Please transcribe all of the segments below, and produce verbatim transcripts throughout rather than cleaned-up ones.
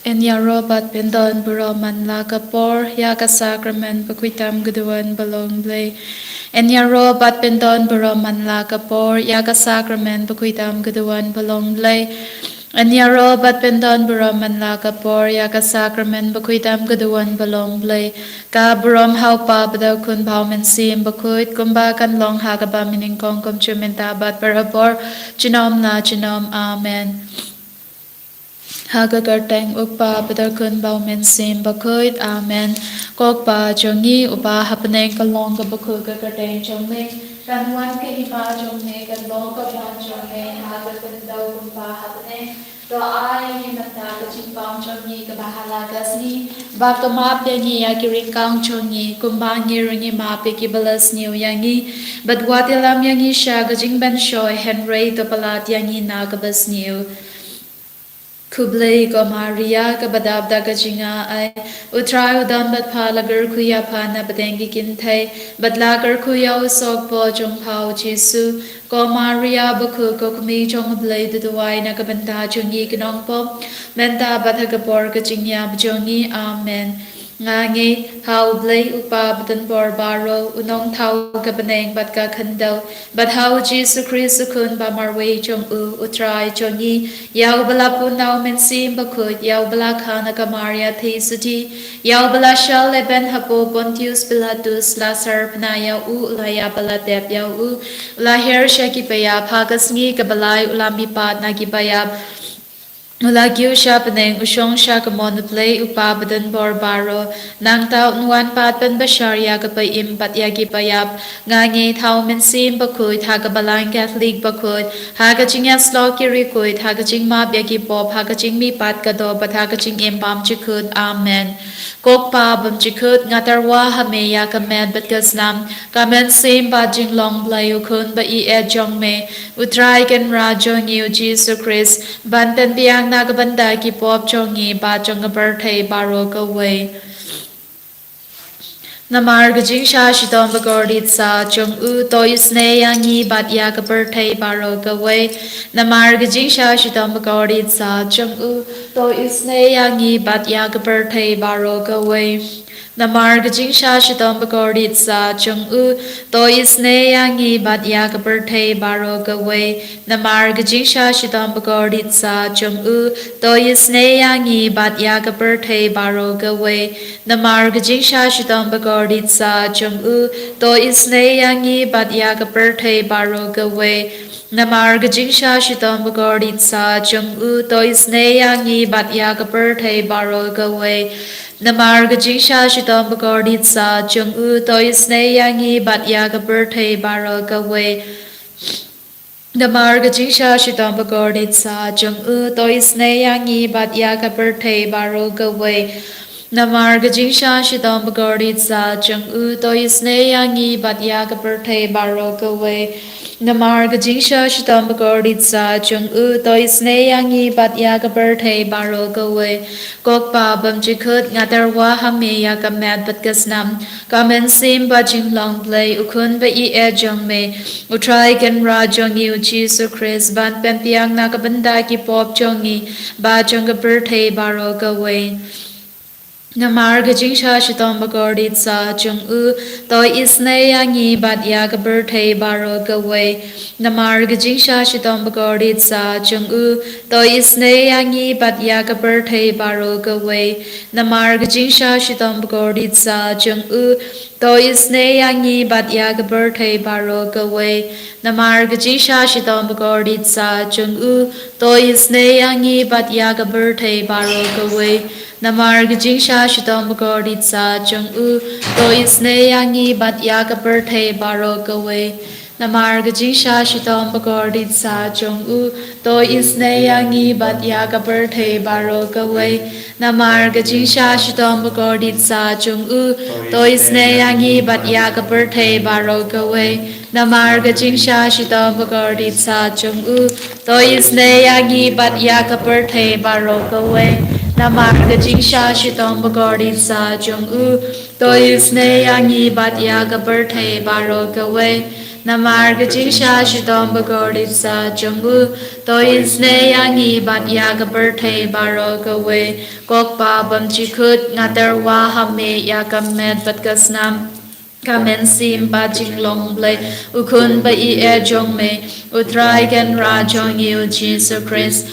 Yn ïaroh bad pyndon burom man la ka por ïa ka sakramen bakhuid tam ka duwan ba long Blei. Yn ïaroh bad pyndon burom man la ka por ïa ka sakramen bakhuid tam ka duwan ba long Blei. Yn ïaroh bad pyndon burom man la ka por ïa ka sakramen bakhuid tam ka duwan ba long Blei. Ka burom ha u Kpa bad ha u Khun bad ha u Mynsiem Bakhuid, kumba kan long ha kaba mynnyngkong, kumjuh mynta bad barabor, junom la junom. Amen. Ha ka kyrteng u Kpa bad u Khun bad u Mynsiem Bakhuid. Amen. Ko Kpa jong ngi uba ha bneng, kan long kaba khuid ka kyrteng jong me, kan wan ka hima jong me, kan long ka plan jong me ha ka khyndew kumba ha bneng. To ai ïa ngi mynta ka jingpang jong ngi kaba ha la ka sngi, bad to map ïa ngi ïa ki ryngkang jong ngi, kumba ngi ruh ngi map ïa kiba la sniew ïa ngi. Bad wat ïalam ïa ngi sha ka jingpynshoi, hynrei to pyllait ïa ngi na kaba sniew. Khublei ko Maria, kaba dap da ka jingai, u Trai u don bad pha. La kyrkhu ïa pha na pdeng ki kynthei, bad la kyrkhu ïa u sohkpoh jong pha u Jisu. Ko Maria bakhuid, ko Kmie jong u Blei, to duwai na ka bynta jong ngi ki nongpop, mynta bad ha ka por ka jingïap jong ngi. Amen. Nga ngeit ha u Blei u Kpa badonbor baroh, u nongthaw ka bneng bad ka khyndew, bad ha u Jisu Khrist u Khun ba marwei jong u, u Trai jong ngi, ïa uba la pun da u Mynsiem Bakhuid, ïa uba la kha na ka Maria Theisotti, ïa uba la shah lehbeiñ hapoh Pontius Pilatus, la sarpna ïa u, la ïap bad la tep ïa u, la hiar sha ki baïap, ha ka sngi kaba lai u la mihpat na ki baïap, u la kiew sha bneng, u shong sha ka mon u Blei u Kpa badonbor baroh. Nangta un wan pat pynbishar ïa ki ba im bad ïa ki ba ïap. Nga ngeit ha u Mynsiem Bakhuid, ha ka Balang Katholik bakhuid, ha ka jingïasyllok ki riewkhuid, ha ka jingmap ïa ki pop, ha ka jingmihpat ka doh bad ha ka jingim bymjukut. Amen. Ko Kpa bymjukut, nga tyrwa ha me ïa ka met bad ka snam, ka mynsiem bad jinglong Blei u Khun ba ïeit jong me, u Trai Kynrad jong ngi u Jisu Khrist, ban pynbiang na ka bynta ki pop jong ngi bad jong ka pyrthei baroh kawei. Namar ka jingshah shitom bakordit sah jong u, to isynei ïa ngi bad ïa ka pyrthei baroh kawei. Namar ka jingshah shitom bakordit sah jong u, to isynei ïa ngi bad ïa ka pyrthei baroh kawei. Namar ka jingshah shitom bakordit sah jong u, to isynei ïa ngi bad ïa ka pyrthei baroh kawei. Namar ka jingshah shitom bakordit sah jong u, to isynei ïa ngi bad ïa ka pyrthei baroh kawei. Namar ka jingshah shitom bakordit sah jong u, to isynei ïa ngi bad ïa ka pyrthei baroh kawei. Namar ka jingshah shitom bakordit sah jong u, to isynei ïa ngi bad ïa ka pyrthei baroh kawei. Namar ka jingshah shitom bakordit sah jong u, to isynei ïa ngi bad ïa ka pyrthei baroh kawei. Namar ka jingshah shitom bakordit sah jong u, to isynei ïa ngi bad ïa ka pyrthei baroh kawei. Namar ka jingshah shitom bakordit sah jong u, to isynei ïa ngi bad ïa ka pyrthei baroh kawei. Namar ka jingshah shitom bakordit sah jong u, to isynei ïa ngi bad ïa ka pyrthei baroh kawei. Ko Kpa bymjukut, nga tyrwa ha me ïa ka met bad ka snam, ka mynsiem bad jinglong Blei u Khun ba ïeit jong me, u Trai Kynrad jong ngi u Jisu Khrist, ban pynbiang na ka bynta ki pop jong ngi bad jong ka pyrthei baroh kawei. Namar ka jingshah shitom bakordit sah jong u, to isynei ïa ngi bad ïa ka pyrthei baroh kawei. Namar ka jingshah shitom bakordit sah jong u, to isynei ïa ngi bad ïa ka pyrthei baroh kawei. Namar ka jingshah shitom bakordit sah jong u, to isynei ïa ngi bad ïa ka pyrthei baroh kawei. Namar ka jingshah shitom bakordit sah jong u, to isynei ïa ngi bad ïa ka pyrthei baroh kawei. Namar ka jingshah shitom bakordit sah jong u, to isynei ïa ngi bad ïa ka pyrthei baroh kawei. Namar ka jingshah shitom bakordit sah jong u, to isynei ïa ngi bad ïa ka pyrthei baroh kawei. Namar ka jingshah shitom bakordit sah jong u, to isynei ïa ngi bad ïa ka pyrthei baroh kawei. Namar ka jingshah shitom bakordit sah jong u, to isynei ïa ngi bad ïa ka pyrthei baroh kawei. Namar ka jingshah shitom bakordit sah jong u, to isynei ïa ngi bad ïa ka pyrthei baroh kawei. Namar ka jingsha shitom bakordit sah jong u, to isynei ïa ngi bad ïa ka pyrthei baroh kawei. Ko Kpa bymjukut, nga tyrwa ha me ïa ka met bad ka snam, ka mynsiem bad jinglong Blei, u Khun ba ïeit jong me, U Trai Kynrad jong ngi U Jisu Khrist,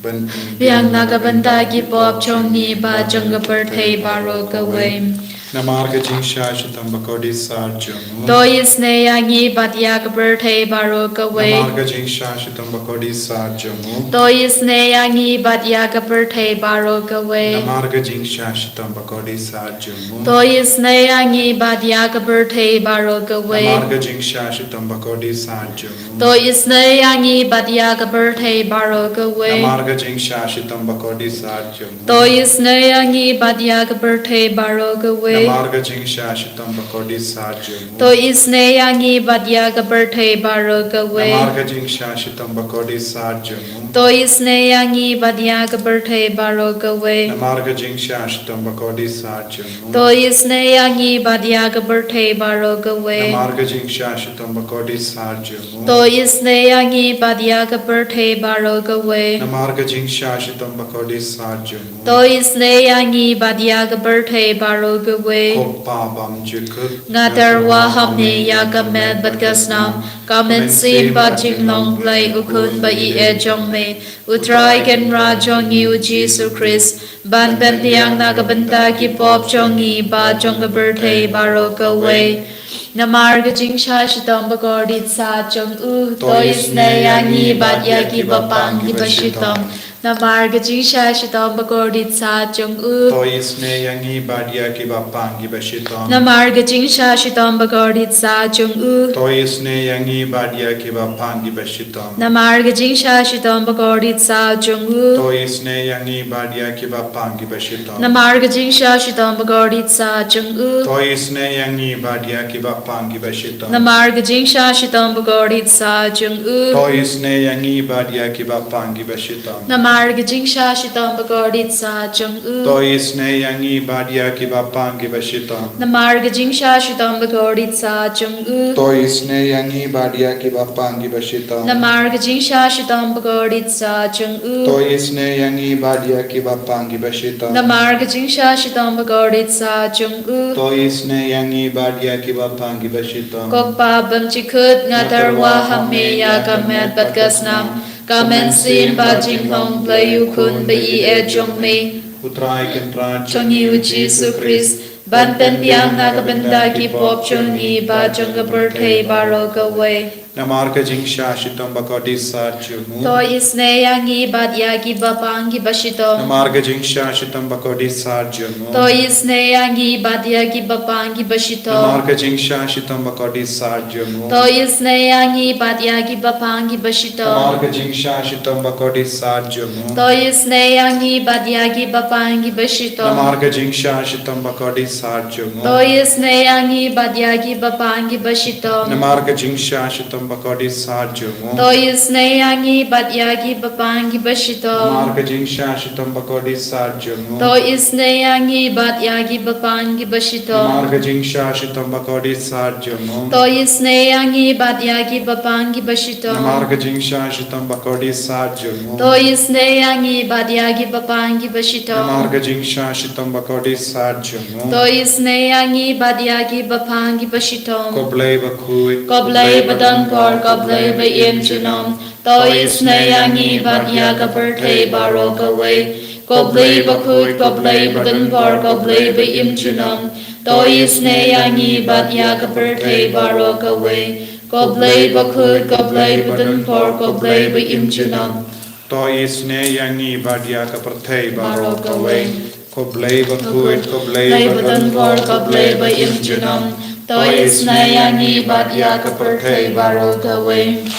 ban pynbiang na ka bynta ki pop jong ngi bad jong ka pyrthei baroh kawei. Namar ka jingsha shitom bakordit sah jong u, to isynei ïa ngi bad ïa ka pyrthei baroh kawei. Namar ka jingsha shitom bakordit sah jong u, to isynei ïa ngi bad ïa ka pyrthei baroh kawei. Namar ka jingsha shitom bakordit sah jong u, to isynei ïa ngi bad ïa ka pyrthei baroh kawei. Namar ka jingsha shitom bakordit sah jong u, to isynei ïa ngi bad ïa ka pyrthei baroh kawei. Namar ka jingsha shitom bakordit sah jong u, to isynei ïa ngi bad ïa ka pyrthei baroh kawei. Namar ka jingsha shitom bakordit sah jong u, to isynei ïa ngi bad ïa ka pyrthei baroh kawei. Namar ka jingsha shitom bakordit sah jong u, to isynei ïa ngi bad ïa ka pyrthei baroh kawei. Namar ka jingsha shitom bakordit sah jong u, to isynei ïa ngi bad ïa ka pyrthei baroh kawei. Namar ka jingsha shitom bakordit sah jong u, to isynei ïa ngi bad ïa ka pyrthei baroh kawei. Namar ka jingsha shitom bakordit sah jong u, to isynei ïa ngi bad ïa ka pyrthei baroh kawei. Ko Kpa bymjukut, nga tyrwa ha me ïa ka met bad ka snam, ka mynsiem bad jinglong Blei, U Khun ba ïeit jong me, U Trai Kynrad jong ngi U Jisu Khrist, ban pynbiang na ka bynta ki pop jong ngi bad jong ka pyrthei baroh kawei. Namar ka jingsha shitom bakordit sah jong u, to isynei ïa ngi bad ïa kiba pang kiba shitom. Namar ka jingsha shitom bakordit sah jong u, to isynei ïa ngi bad ïa kiba pang kiba shitom. Namar ka jingsha shitom bakordit sah jong u, to isynei ïa ngi bad ïa kiba pang kiba shitom. Namar ka jingsha shitom bakordit sah jong u, to isynei ïa ngi bad ïa kiba pang kiba shitom. Namar ka jingsha shitom bakordit sah jong u, to isynei ïa ngi bad ïa kiba pang kiba shitom. Namar ka jingsha shitom bakordit sah jong u, to isynei ïa ngi bad ïa kiba pang kiba shitom. Namar ka jingsha shitom bakordit sah jong u, to isynei ïa ngi bad ïa kiba pang kiba shitom. Namar ka jingsha shitom bakordit sah jong u, to isynei ïa ngi bad ïa kiba pang kiba shitom. Namar ka jingsha shitom bakordit sah jong u, to isynei ïa ngi bad ïa kiba pang kiba shitom. Namar ka jingsha shitom bakordit sah jong u, to isynei ïa ngi bad ïa kiba pang kiba shitom. Ko Kpa bymjukut, nga tyrwa ha me ïa ka met bad ka snam, ka mynsiem bad jinglong Blei, U Khun ba ïeit jong me, U Trai Kynrad jong ngi U Jisu Khrist, ban pynbiang na ka bynta ki pop jong ngi bad jong ka pyrthei baroh kawei. Namar ka jingsha shitom bakordit sah jong u, to isynei ïa ngi bad ïa kiba pang kiba shitom. Namar ka jingsha shitom bakordit sah jong u, to isynei ïa ngi bad ïa kiba pang kiba shitom. Namar ka jingsha shitom bakordit sah jong u, to isynei ïa ngi bad ïa kiba pang kiba shitom. Namar ka jingsha shitom bakordit sah jong u, to isynei ïa ngi bad ïa kiba pang kiba shitom. Namar ka jingsha shitom bakordit sah jong u, to isynei ïa ngi bad ïa kiba pang kiba shitom. Namar ka jingsha shitom bakordit sah jong u, to isynei ïa ngi bad ïa kiba pang kiba shitom. Namar ka jingsha shitom bakordit sah jong u, to isynei ïa ngi bad ïa kiba pang kiba shitom. Namar ka jingsha shitom bakordit sah jong u, to isynei ïa ngi bad ïa kiba pang kiba shitom. Namar ka jingsha shitom bakordit sah jong u, to isynei ïa ngi bad ïa kiba pang kiba shitom. Namar ka jingsha shitom bakordit sah jong u, to isynei ïa ngi bad ïa kiba pang kiba shitom. Ko Blei bakhuid, ko Blei badonbor, ko Blei ba im junom, to isynei ïa ngi bad ïa ka pyrthei baroh kawei. Ko Blei bakhuid, ko Blei badonbor, ko Blei ba im junom, to isynei ïa ngi bad ïa ka pyrthei baroh kawei. Ko Blei bakhuid, ko Blei badonbor, ko Blei ba im junom, to isynei ïa ngi bad ïa ka pyrthei baroh kawei. Ko Blei bakhuid, ko Blei badonbor, ko Blei ba im junom, to isynei ïa ngi bad ïa ka pyrthei baroh kawei.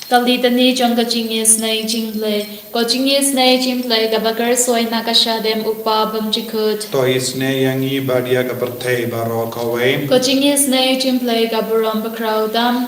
Ka litani jong ka jingisynei jong U Blei. Ko jingisynei jong U Blei kaba kyrsoi na ka shadem, U Kpa bymjukut, to isynei ïa ngi bad ïa ka pyrthei baroh kawei. Ko jingisynei jong U Blei ka burom bakhraw tam,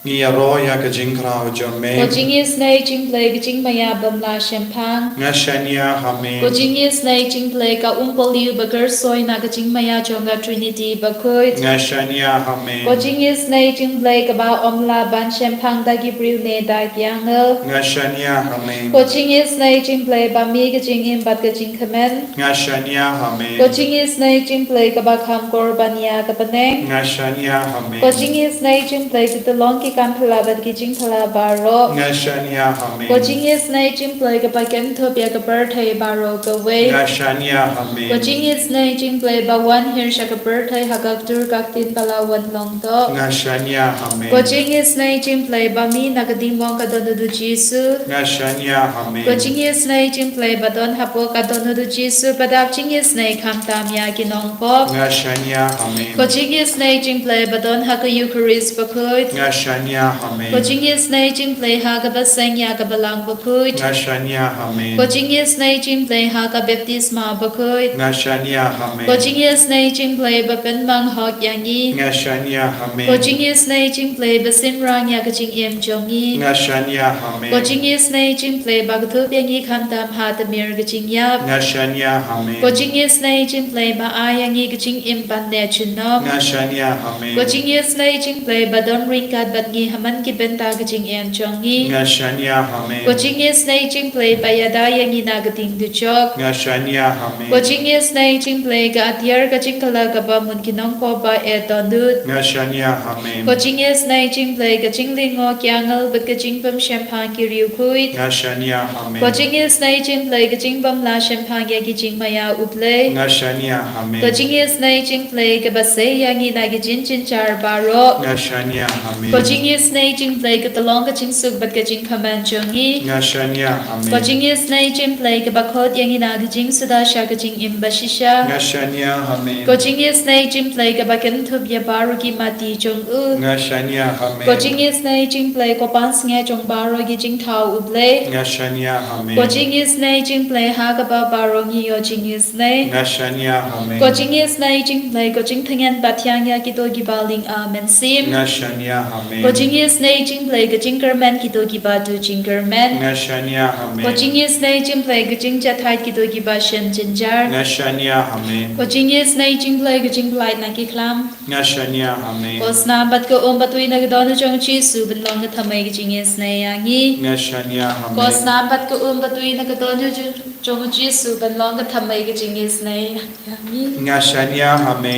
Ngi ïaroh ïa ka jingkhraw jong me. Ko jingisynei jong U Blei ka jingmaïa bym lah shemphang. Nga shaniah ha me. Ko jingisynei jong U Blei ka umpohliew ba kyrshoi na ka jingmaïa jong ka Trinity bakhuid. Nga shaniah ha me. Ko jingisynei jong U Blei kaba ym lah ban shemphang da ki briew ne da ki angel. Nga shaniah ha me. Ko jingisynei jong U Blei ba mih ka jingim bad ka jingkmen. Nga shaniah ha me. Ko jingisynei jong U Blei kaba kham kor ban ïa ka bneng. Nga shaniah ha me. Ko jingisynei jong U Blei, to tyllong ki kam phylla bad ki jingphylla baroh. Nga shaniah ha me. Ko jingisynei jong U Blei kaba kynthup ïa ka pyrthei baroh kawei. Nga shaniah ha me. Ko jingisynei jong U Blei ba wan hiar sha ka pyrthei ha ka ktur ka ktien ba la wan long doh. Nga shaniah ha me. Ko jingisynei jong U Blei ba mih na ka diengphna ka don u Jisu. Nga shaniah ha me. Ko jingisynei jong U Blei ba don hapoh ka don u Jisu, ba dap jingisynei khamtam ïa ki nongpop. Nga shaniah ha me. Ko jingisynei jong U Blei ba don ha ka Eukharist bakhuid. Nga shaniah ha me. Ko jingisynei jong U Blei ha kaba seng ïa ka balang bakhuid. Nga shaniah ha me. Ko jingisynei jong U Blei ha ka baptisma bakhuid. Nga shaniah ha me. Ko jingisynei jong U Blei ba pynmang hok ïa ngi. Nga shaniah ha me. Ko jingisynei jong U Blei ba synrang ïa ka jingim jong ngi. Nga shaniah ha me. Ko jingisynei jong U Blei ba kdup ïa ngi khamtam ha tmier ka jingïap. Nga shaniah ha me. Ko jingisynei jong U Blei ba ai ïa ngi ka jingim ban neh junom. Nga shaniah ha me. Ko jingisynei jong U Blei ba don ryngkat bad ngi ha man ki bynta ka jingim jong ngi. Nga shaniah ha me. Ko jingisynei jong U Blei ba ïada ïa ngi na ka ding dujok. Nga shaniah ha me. Ko jingisynei jong U Blei ka atiar ka jingkylla kaba mut ki nongpop ba eh dohnud. Nga shaniah ha me. Ko jingisynei jong U Blei ka jinglyngngoh ki angel bad ka jingpynshemphang ki riewkhuid. Nga shaniah ha me. Ko jingisynei jong U Blei ka jingbym lah shemphang ïa ki jingmaïa U Blei. Nga shaniah ha me. Ko jingisynei jong U Blei kaba sei ïa ngi na ki jingjynjar baroh. Nga shaniah ha me. Ko jingisynei jong U Blei ka tyllong ka jingsuk bad ka jingkmen jong ngi. Nga shaniah ha me. Ko jingisynei jong U Blei kaba khot ïa ngi na ka jingsuda sha ka jingim bashisha. Nga shaniah ha me. Ko jingisynei jong U Blei kaba kynthup ïa baroh ki mati jong u. Nga shaniah ha me. Ko jingisynei jong U Blei ko pansngiat jong baroh ki jingthaw U Blei. Nga shaniah ha me. Ko jingisynei jong U Blei ha kaba baroh ngi ïoh jingisynei. Nga shaniah ha me. Ko jingisynei jong U Blei ko jingtngen ba thiang ïa kito kiba lyngba mynsiem. Nga shaniah ha me. Ko jingisynei jong U Blei ka jingkyrmen kito kiba duh jingkyrmen. Nga shaniah ha me. Ko jingisynei jong U Blei ka jingjahthait kito kiba shem jynjar. Nga shaniah ha me. Ko jingisynei jong U Blei ka jingpynlait na ki khlam. Nga shaniah ha me. Ko snam bad ka um batui na ka dohnud jong u Jisu ban long ka thymmei ka jingisynei ïa ngi. Nga shaniah ha me. Ko snam bad ka um batui na ka dohnud jong u Jisu ban long ka thymmei ka jingisynei ïa ngi. Nga shaniah ha me.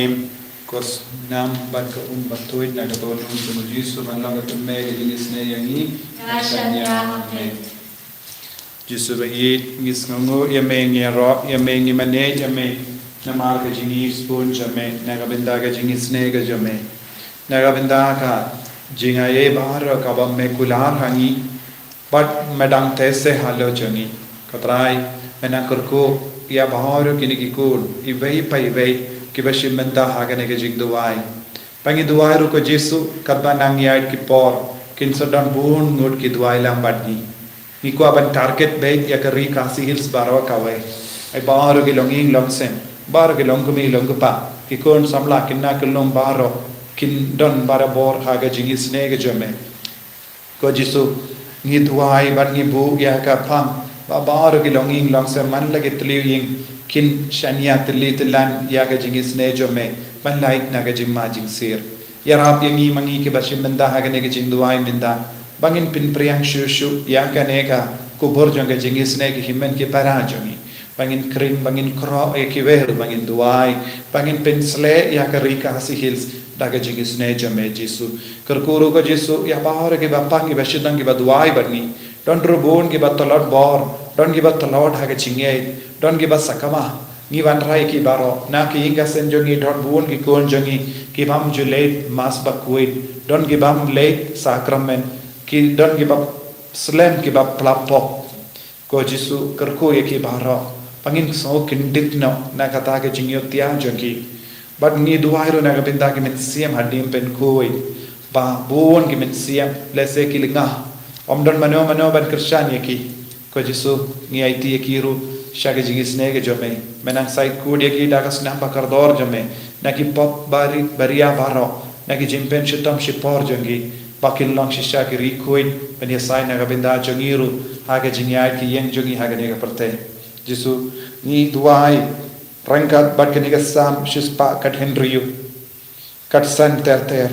Ko snam bad ka um batui na ka dohnud jong u Jisu ban long ka thymmei ka jingisynei ïa ngi. Nga shaniah ha me. Jisu ba ïeit, ngi sngewnguh ïa me, ngi ïaroh ïa me, ngi mane ïa me namar ka jingïasyrdoh jong me na ka bynta ka jingisynei ka jong me, na ka bynta ka jingai baroh kaba me kular ha ngi bad me dang teh seh halor jong ngi. Ko Trai, me nang kyrkhu ïa baroh kine ki khun iwei pa iwei kiba shim bynta ha kane ka jingduwai. Ba ngi duwai ruh ko Jisu katba nang ïaid ki por, kin sa don bun ngut ki duwai lang bad ngi. Ngi kwah ban target beit ïa ka Ri Khasi Hills baroh kawei. Ai baroh ki longïing longsem, baroh ki longkmie longkpa, ki khun samla, ki khynnah ki lum baroh kin don barabor ha ka jingisynei ka jong me. Ko Jisu, ngi duwai bad ngi buh ïa ka phang ba baroh ki longïing longsem man la ki tliw ïing kin shaniah tylli tyllan ïa ka jingisynei jong me ban lait na ka jingma jingsir. Ïarap ïa ngi ma ngi kiba shim bynta ha kane ka jingduwai mynta ba ngin pynpriang shuh shuh ïa kane ka khubor jong ka jingisynei ki hynmen ki para jong ngi. Ba ngin kring, ba ngin khroh ïa kiwei ruh, ba ngin duwai, ba ngin pynshlei ïa ka Ri Khasi Hills da ka jingisynei jong me Jisu. Kyrkhu ruh ko Jisu ïa baroh kiba pang, kiba shitang, kiba duwai bad ngi. Don ruh bun kiba tlot bor, don kiba tlot ha ka jingïeit, don kiba sakma. Ngi wanrah ïa ki baroh. Na ki ïing ki sem jong ngi don bun ki khun jong ngi ki bym ju leit Mass bakhuid, don ki bym leit Sakramen, ki don kiba slem, kiba pla pop. Ko Jisu, kyrkhu ïa ki baroh ba ngin sngew kyndit noh na kata ka jingïohthiah jong ki. Bad ngi duwai ruh na ka bynta ki mynsiem hadien pynkhoi, ba bun ki mynsiem lehse ki lyngngoh, ym don mano mano ban kyrshan ïa ki. Ko Jisu, ngi aiti ïa ki ruh sha ka jingisynei ka jong me. Me nang sait kut ïa ki da ka snam ba kordor jong me na ki pop bari baria baroh, na ki jingpynshitom shipor jong ki. Ba kin long shisha ki riewkhuid ban ïasaid na ka bynta jong ngi ruh ha ka jingïaid ki ïeng jong ngi ha kane ka pyrthei. Jisu, ngi duwai ryngkat bad kane ka Salm shispah khathynriew, khatsan ter ter.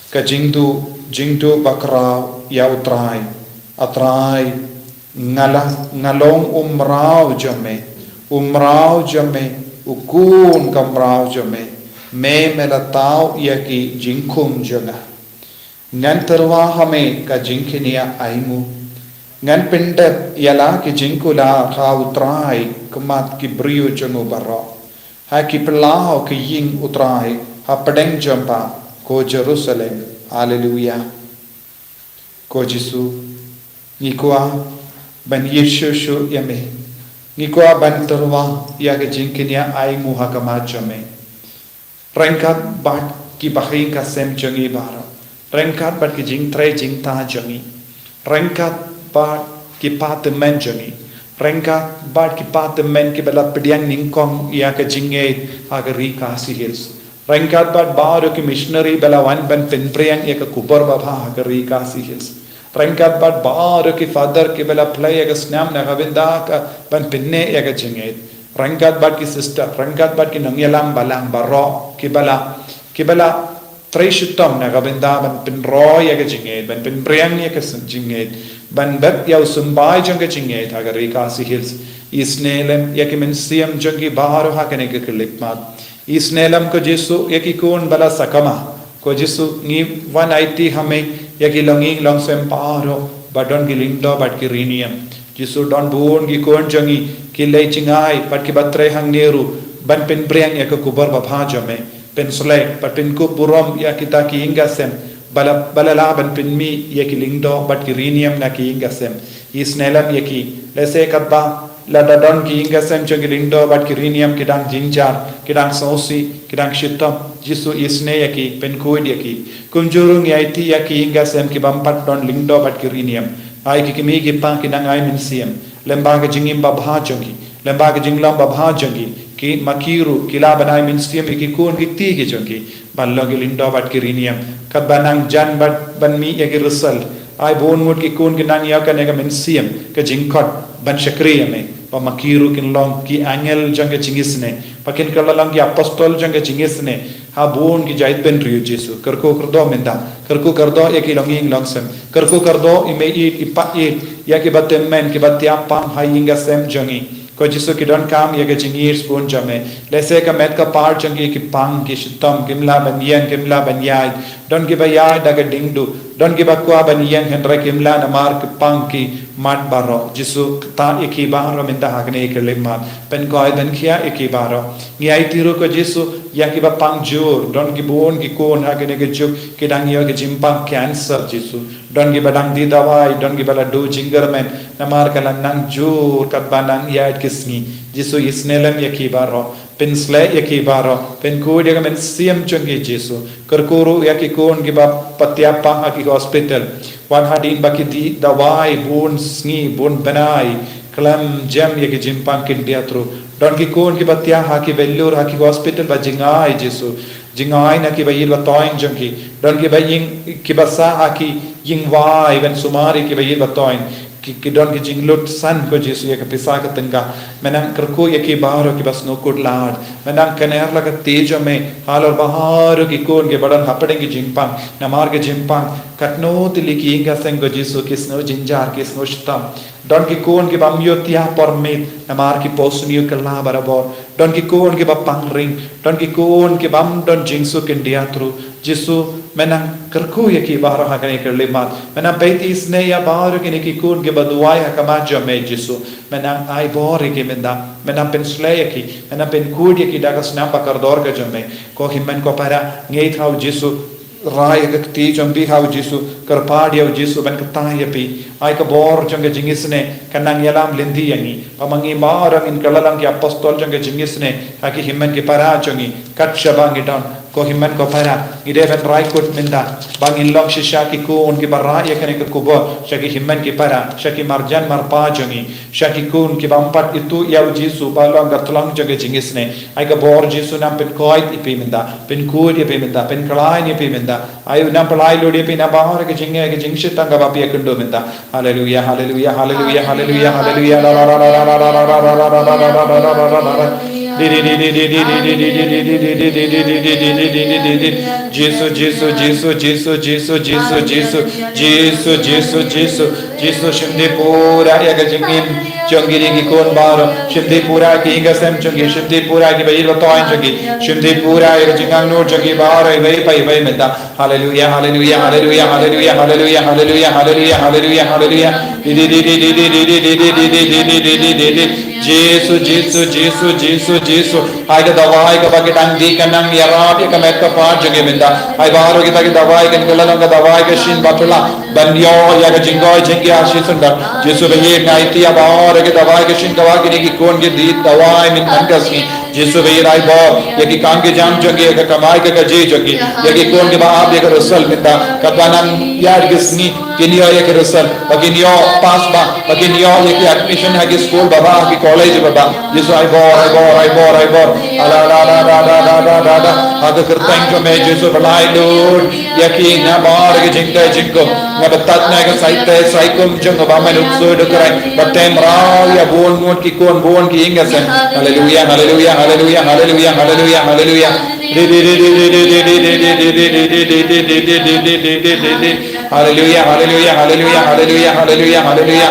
Ka jingduh, jingduh bakhraw ïa U Trai. A Trai, nga la, nga long u mraw jong me, u mraw jong me, u khun ka mraw jong me. Me me la thaw ïa ki jingkhum jong nga. Ngan tyrwa ha me ka jingkñia ainguh. Ngan pyndep ïa la ki jingkular ha U Trai khmat ki briew jong u baroh, ha ki phyllaw ki ïing U Trai, hapdeng jong ka, ko Jerusalem. Haleluya. Ko Jisu, ngi kwah ban ïeit shuh shuh ïa me. Ngi kwah ban tyrwa ïa ka jingkñia ainguh ha khmat jong me. Ryngkat bad ki bahaïing sem jong ngi baroh. Ryngkat bad ki jingtrei jingtah jong ngi. Ryngkat bad ki pa tymmen jong ngi. Ryngkat bad ki pa tymmen kiba la pdiang nyngkong ïa ka jingngeit ha ka Ri Khasi Hills. Ryngkat bad baroh ki missionary ba la wan ban pynphriang ïa ka khubor babha ha ka Ri Khasi Hills. Ryngkat bad baroh ki father kiba la plie ïa ka snam na ka bynta ka ban pynneh ïa ka jingngeit. Ryngkat bad ki sister, ryngkat bad ki nongïalam balang baroh kiba la, kiba la trei shitom na ka bynta ban pynroi ïa ka jingngeit, ban pynphriang ïa ka jingngeit, ban bud ïa u symbai jong ka jingngeit ha ka Ri Khasi Hills. Isynei lem ïa ki mynsiem jong ki baroh ha kane ka khyllipmat. Isynei lem ko Jisu ïa ki khun ba la sakma. Ko Jisu, ngi wan aiti ha me ïa ki longïing longsem baroh ba don ki lyngdoh bad ki riewniam. Jisu, don bun ki khun jong ngi ki leit jngai bad kiba trei hangne ruh ban pynphriang ïa ka khubor babha jong me. Pynsleh bad pynkup burom ïa kita ki ïing ki sem ba la, ba la lah ban pynmih ïa ki lyngdoh bad ki riewniam na ki ïing ki sem. Isynei lem ïa ki, lehse katba lada don ki ïing ki sem jong ki lyngdoh bad ki riewniam ki dang jynjar, ki dang sngewsih, ki dang shitom. Jisu, isynei ïa ki, pynkhuid ïa ki. Kumjuh ruh ngi aiti ïa ki ïing ki sem ki bym pat don lyngdoh bad ki riewniam. Ai ki kmie ki kpa ki nang ai mynsiem lem bad ka jingim babha jong ki, lem bad ka jinglong babha jong ki. Ki ma ki ruh ki lah ban ai mynsiem ïa ki khun ki kti ki jong ki ban long ki lyngdoh bad ki riewniam. Katba nang jan bad ban mih ïa ki result, ai bun ngut ki khun ki nang ïoh kane ka mynsiem, ka jingkhot ban shakri ïa me, ba ma ki ruh kin long ki angel jong ka jingisynei, ba kin kylla long ki apostol jong ka jingisynei ha bun ki jaitbynriew. Jisu, kyrkhu kyrdoh mynta, kyrkhu kyrdoh ïa ki longïing longsem, kyrkhu kyrdoh ïa i mei i pa i, ïa kiba tymmen, kiba thiah pang ha ïing ki sem jong ngi. Ko Jisu, ki donkam ïa ka jingïeit bun jong me. Lehse ka met ka par jong ki ki pang, ki shitom, kim lah ban ïeng, kim lah ban ïaid. Don kiba ïaid da ka diengduh, don kiba kwah ban ïeng hynrei kim lah namar ki pang ki mat baroh. Jisu, ktah ïa ki baroh mynta ha kane ka khyllipmat. Pynkhuid pynkhiah ïa ki baroh. Ngi aiti ruh ko Jisu ïa kiba pang jur, don ki bun ki khun ha kane ka juk ki dang ïoh ka jingpang cancer Jisu. Don kiba dang die dawai, don kiba la duh jingkyrmen namar ka la nang jur katba nang ïaid ki sngi. Jisu, isynei lem ïa ki baroh, pynsleh ïa ki baroh, pynkhuid ïa ka mynsiem jong ki Jisu. Kyrkhu ruh ïa ki khun kiba thiah pang ha ki hospital. Wat hadien ba ki die dawai bun sngi bun bnai, khlem jem ïa ki jingpang kin diat ruh. Don ki khun kiba thiah ha ki vellur ha ki hospital ba jngai Jisu. Jngai na kiba ïeit ba thoiñ jong ki. Don kiba ïing, kiba sah ha ki ïing wai ban sumar ïa kiba ïeit ba thoiñ. Ki, ki don ki jinglut san ko Jisu ïa ka pisa ka tyngka. Me nang kyrkhu ïa ki baroh kiba sngewkhuslai. Me nang kner la ka kti jong me halor baroh ki khun kiba don hapdeng ki jingpang. Namar ki jingpang, katno tylli ki ïing ki sem ko Jisu ki sngew jynjar, ki sngew shitom. Don ki khun ki bym ïoh thiah por miet namar ki post ïoh kylla barabor. Don ki khun kiba pangring, don ki khun ki bym don jingsuk khyndiat ruh. Jisu, me nang kyrkhu ïa ki baroh ha kane ka khyllipmat. Me nang peit isynei ïa baroh kine ki khun kiba duwai ha khmat jong me Jisu. Me nang ai bor ïa ki mynta. Me nang pynsleh ïa ki, me nang pynkhuid ïa ki da ka snam ba kordor ka jong me. Ko hynmen ko para, ngeit ha u Jisu. Rai ïa ka kti jong phi ha u Jisu, kyrpad ïa u Jisu ban ktah ïa phi. Ai ka bor jong ka jingisynei kan nang ïalam lynti ïa ngi. Ba ma ngi baroh ngin kylla long ki apostol jong ka jingisynei ha ki hynmen ki para jong ngi kat shaba ngi don. Ko hynmen ko para, ngi dei ban rai kut mynta ba ngin long shisha ki khun kiba rah ïa kane ka khubor sha ki hynmen ki para, sha ki marjan marpa jong ngi, sha ki khun kiba ym pat ithuh ïa u Jisu ba long ka tlang jong ka jingisynei. Ai ka bor Jisu nang pynkhuid ïa phi mynta, pynkhuid ïa phi mynta, pynkhlaiñ ïa phi mynta. Ai u nang pyllait lut ïa phi na baroh ki jingeh ki jingshitang kaba phi ïakynduh mynta. Haleluya, haleluya, haleluya, haleluya, haleluya. Jisu, Jisu, Jisu, Jisu, Jisu, Jisu, Jisu, Jisu, Jisu, Jisu, shim dih pura ïa ka jingim jong kine ki khun baroh, shim dih pura ïa ki ïing ki sem jong ki, shim dih pura ïa ki ba ïeit ba toiñ jong ki, shim dih pura ïa ka jingangnud jong ki baroh, iwei pa iwei mynta. Haleluya, haleluya, haleluya, haleluya, haleluya, haleluya, haleluya, haleluya, haleluya. Di, di, di. Jisu, Jisu, Jisu, Jisu, Jisu. Hai ka dawai kaba ki dang dih ka nang ïarap ïa ka met ka phad jong ngi mynta. Hai baroh kita ki dawai kan kylla long ka dawai ka shin ba phylla ban ïoh ïa ka jingkoit jingkhiah shisyndon. Jisu ba ïeit, nga aiti ïa baroh ki dawai ka shin kaba kine ki khun ki dih dawai mynta ka sngi. Jisu ba ïeit, ai bor ïa ki kam ki jam jong ki, ïa ka kamai ka kajih jong ki, ïa ki khun kiba ap ïa ka result mynta, kaba nang ïaid ka sngi kin ïoh ïa ka result, ba kin ïoh pass ba, ba kin ïoh ïa ki admission ha ki skul baba, ha ki college baba. Jisu ai bor, ai bor, ai bor, ai bor. Ala, ala, ala, ala. Ha ka kyrteng jong me Jisu ba pyllait lut ïa ki na baroh ki jingteh jingkum. Nga batai na ka saiteh saikum jong nga ba men u ksuid u kren, ba tem raw ïa bun ngut ki khun, bun ki ïing ki sem. Haleluya, haleluya, haleluya, haleluya, haleluya, haleluya. Haleluya, haleluya, haleluya, haleluya, haleluya, haleluya.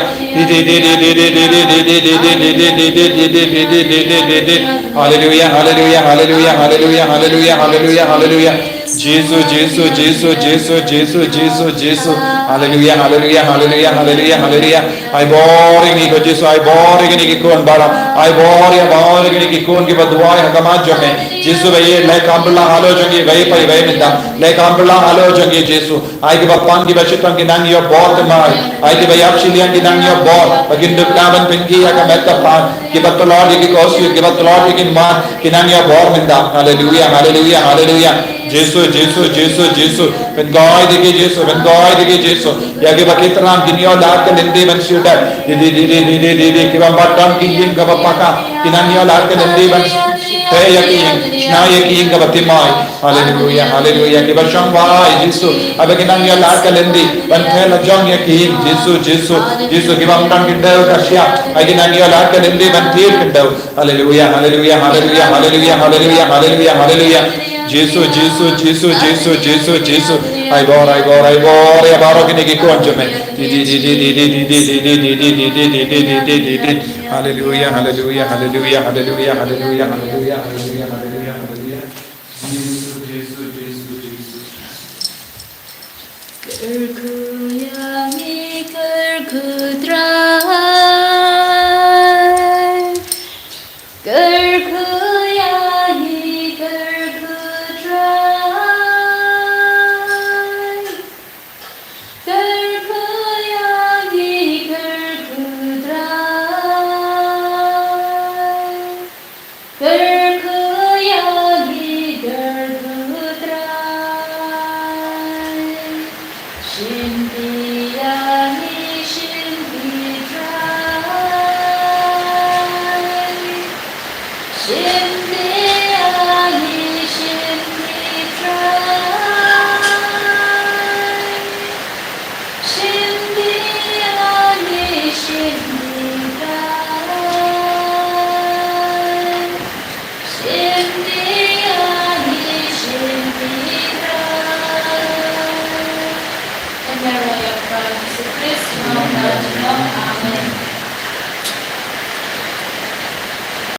Haleluya, haleluya, haleluya, haleluya, haleluya, haleluya, haleluya. Jisu, Jisu, Jisu, Jisu, Jisu, Jisu, Jisu. Haleluya, haleluya, haleluya, haleluya, haleluya. Ai bor ïa ngi ko Jisu, ai bor ïa ngi ki khun baroh, ai bor ïa, bor ïa ngi ki khun kiba duwai ha khmat jong me. Jisu ba ïeit, leh kam phylla halor jong ngi iwei pa iwei mynta. Leh kam phylla halor jong ngi Jisu. Ai kiba pang kiba shitom ki nang ïoh bor thymmai. Ai kiba ïap shiliang ki nang ïoh bor. Ba kin dup da ban pynkhih ïa ka met ka phad. Kiba tlot ïa ki kosuk, kiba tlot ïa ki mat, ki nang ïoh bor mynta. Haleluya, haleluya, haleluya. Jisu, Jisu, Jisu, Jisu. Pynkoit ïa ki Jisu, pynkoit ïa ki Jisu. Ïa kiba ki tram kin ïoh lad ka lynti ban shu dep. Di, di, di. Kiba ym pat don ki ïing kaba paka, ki nang ïoh lad ka lynti ban peit ïa ki ïing, shna ïa ki ïing kaba thymmai. Haleluya, haleluya. Kiba shong wai Jisu, ai ba ki nang ïoh lad ka lynti ban peit la jong ïa ki ïing. Jisu, Jisu, Jisu. Kiba ym don khyndew ka shyiap, ai ki nang ïoh lad ka lynti ban thied khyndew. Haleluya, haleluya, haleluya, haleluya, haleluya, haleluya, haleluya. Jisu, Jisu, Jisu, Jisu, Jisu, Jisu. Ai bor, ai bor, ai bor ïa baroh kine ki khun jong me. Di, di, di. Haleluya, haleluya, haleluya, haleluya, haleluya, haleluya, haleluya, haleluya, haleluya. Jisu, Jisu, Jisu, Jisu. Kyrkhu ïa ngi, kyrkhu Trai.